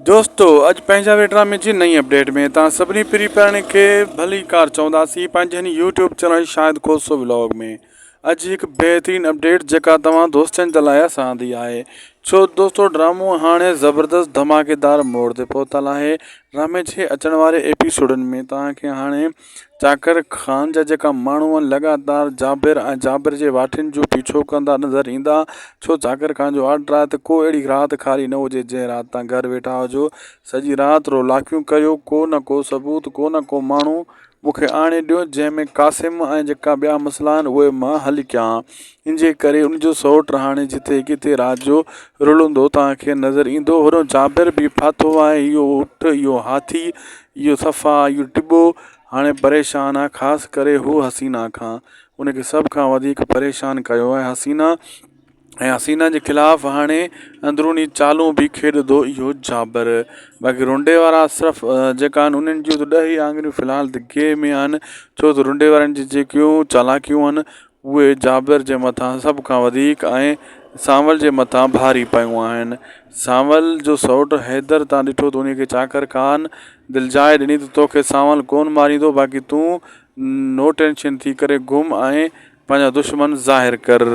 دوستو اڄ پنهنجا وي ڊرامي جي نئين اپڊيٽ ۾ توهان سڀني پري پيارن کي ڀلي ڪار چونداسين پنهنجي هن YouTube channel Shahid Khoso vlog ۾ اڄ هڪ بهترين اپڊيٽ جيڪا توهان دوستن جي لاء اسان آندي آهي ڇو دوستو ڊرامو هاڻي زبردست ڌماڪيدار موڙ تي پهتل آهي ڊرامي جي اچڻ واري ايپيسوڊن ۾ توهان کي هاڻي چاڪر خان جا جيڪا ماڻهو آهن لڳاتار جابر ۽ جابر جي واٺين جو پيڇو ڪندا نظر ايندا ڇو چاڪر خان جو آرڊر آهي ته ڪو اهڙي رات خالي نه هجي جنهن رات تان گهر ويٺا هجو سڄي رات رولاڪيون ڪريو ڪو نه ڪو ثبوت ڪو نه ڪو ماڻهو مون کي آڻي ڏيو جنهن ۾ قاسم ۽ جيڪا ٻيا مسئلا آهن اهي مان حل ڪيان ان جي ڪري ان جو سئوٽ هاڻي جتي ڪٿي رات جو رلندو توهان کي نظر ايندو هوڏانهن جابر به ڦاٿو آهي اهو اٺ اهو هاٿي اهو صفا اهو ٽٻو هاڻي پريشان آهي خاص ڪري هو حسينا کان ان کي سڀ کان وڌيڪ پريشان ڪيو آهي حسينا ۽ حسينا جي خلاف هاڻي اندروني چالون به کيڏندو اهو جابر باقي رنڊي وارا صرف جيڪا آهن انهن جون ته ڏهه ئي آڱريون في الحال ته گيهه ۾ آهن ڇو ته رنڊي وارن جون جيڪيون چالاڪيون آهن اهي جابر جي مٿان سڀ کان وڌيڪ ۽ سانول جي مٿان ڀاري پيون آهن. سانول جو سئوٽ حيدر تان ڏٺو ته انهي کي چاڪر خان دلجاء ڏني ته توکي سانول ڪونه ماريندو باقي تون نو ٽينشن ٿي ڪري گهم ۽ پنهنجا دشمن ظاهر ڪر.